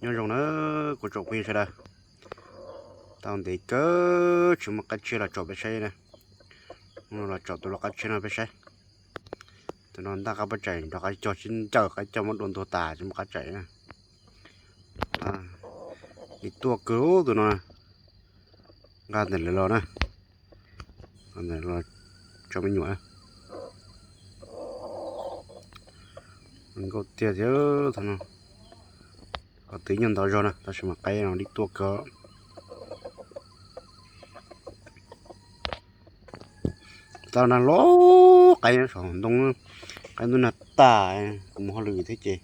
Nyob zoo na kuv tsoom phooj ywg sawv daws, tau ntev kawg tsis muaj qab tsiab los tsom peb saib na. Hnub no los tsom tus lau qab tsiab no peb saib. Tus no ntaj qab pob tsaim nrog qab cog sib ncaws, qab cog muab dua ntuag tas tsis muaj qab tsaim na. Li tuaj kawg tus no. Nqa ntawm lawv los na, los tso me nyuam. Nkauj tiag thiab thaum no, qhov twg nyob ntau zog na tab sis mas qaib no li tuaj kawg. Tau nag hlob, qaib saum ntoo, qaib ntuj nag tas, kuv mus hauj lwm thiab ces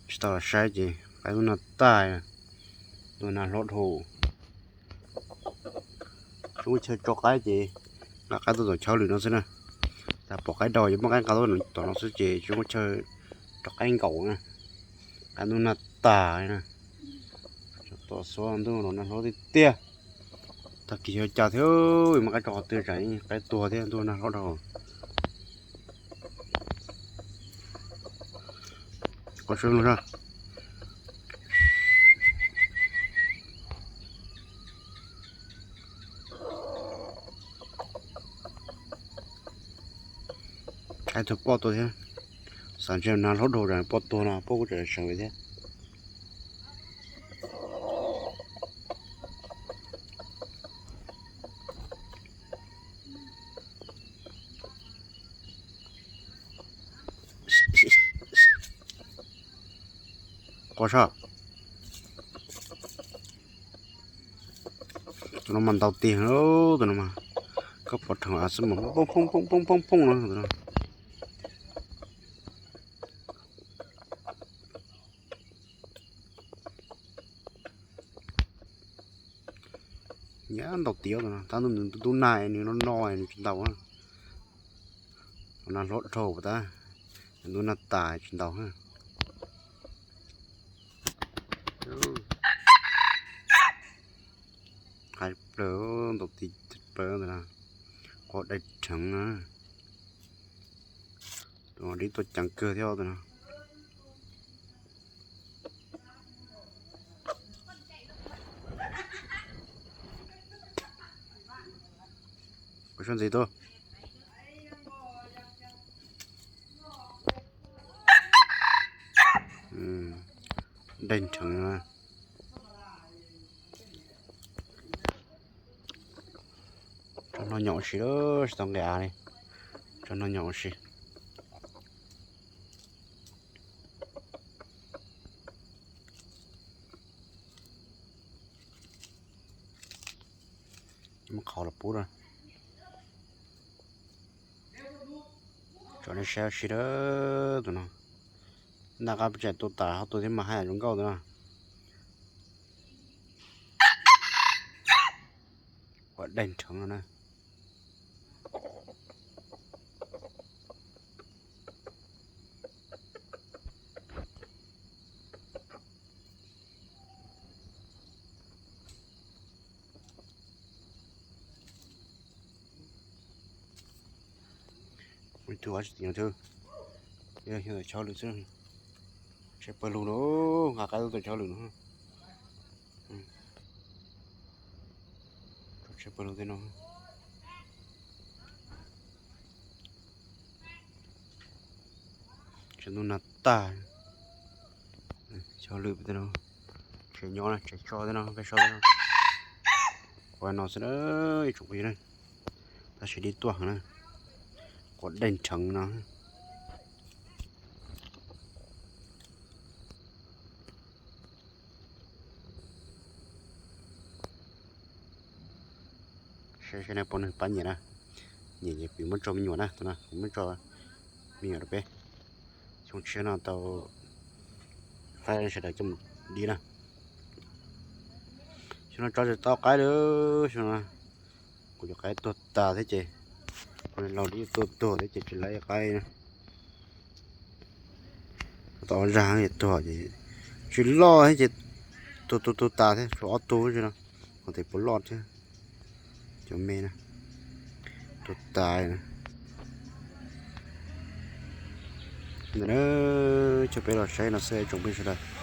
tsis tau los saib ces qaib ntuj nag tas, ntuj nag hlob dhau. Tsis muaj chaw tso qaib ces nqa qaib tuaj tom chaw lwm no xwb na. Tas pom qaib dau ces muab qaib nqa tuaj tom no xwb ces tsis muaj chaw rau qaib nkaum na. Qaib ntuj nag tas na. Tom xua ntuj los nag hlob tiag tiag. Tag kis xyov cas thiab, muab qaib tso qhov twg tsam qaib tuag thiab ntuj nag hlob dhau. Qhov sub no, qaib tuag poj tuag thiab. Xav ntshe nag hlob dhau tsam poj tuag no poj kuj tseem seev li thiab. Quaj soj. Tus no mas ntau tiag, tus no mas koj pom rheev av xwb mas poob poob poob poob poob poob no tus no. Nyab ntaus tiav tus no, tab ntub nws ntub nag nws no no nws tsis ntaus. Nag hlob dhau tas, ntub nag tas tsis ntaus. Hais plaws ntaus tiav plaws tus no, quaj dai rheev na. Tus no dib tuaj ceev kawg thiab tus no. Kuv sab ntxiv tuaj. Dai rheev. Tso no nyom ua si, tsis tau nqis av li. Tso no nyom ua si. Muab qhauv los pub na. Tso nej saib ua si na, tus no. Ntaj qab pob tsaim tuaj tas ho tuaj thiab mas haj yam zoo nkauj tus no. Quaj dai rheev no na. Ib tug tsis tim no thiab, yog tom chaw lwm xwb. Tsheb pawg lug no, nqa qaib tuaj tom chaw lwm no. Tsheb pawg lug tej no. Tsev ntuj nag tag, chaw lwm tej no, tsev nyob na, tsev so tej no, peb so tej no. Quaj no xwb na, ib tsoom phooj ywg na, tab sis dib tuaj heev na, quaj dai rheev no. Saib seb nej puas nyiam, pab nyiam na, nyiam ces pib muab tso me nyuam na, tus no kuv muab tso me nyuam rau peb. Xyoo tshiab no tau qaib sawv daws coj mus dib na. Xyoo no tso tsis tau qaib li, xyoo no kuv cov qaib tuag tas thiab ces, laus dib tuag tuag thiab ces tsis laib qaib na. Tau zag tuag ces tsis loj thiab ces tuag tuag tuag tas thiab, tshuav ob tug xwb no, ho tes puas loj thiab. Cov me na, tuag tas na. Ntawm na, coj peb los saib no xwb tsoom phooj ywg sawv daws.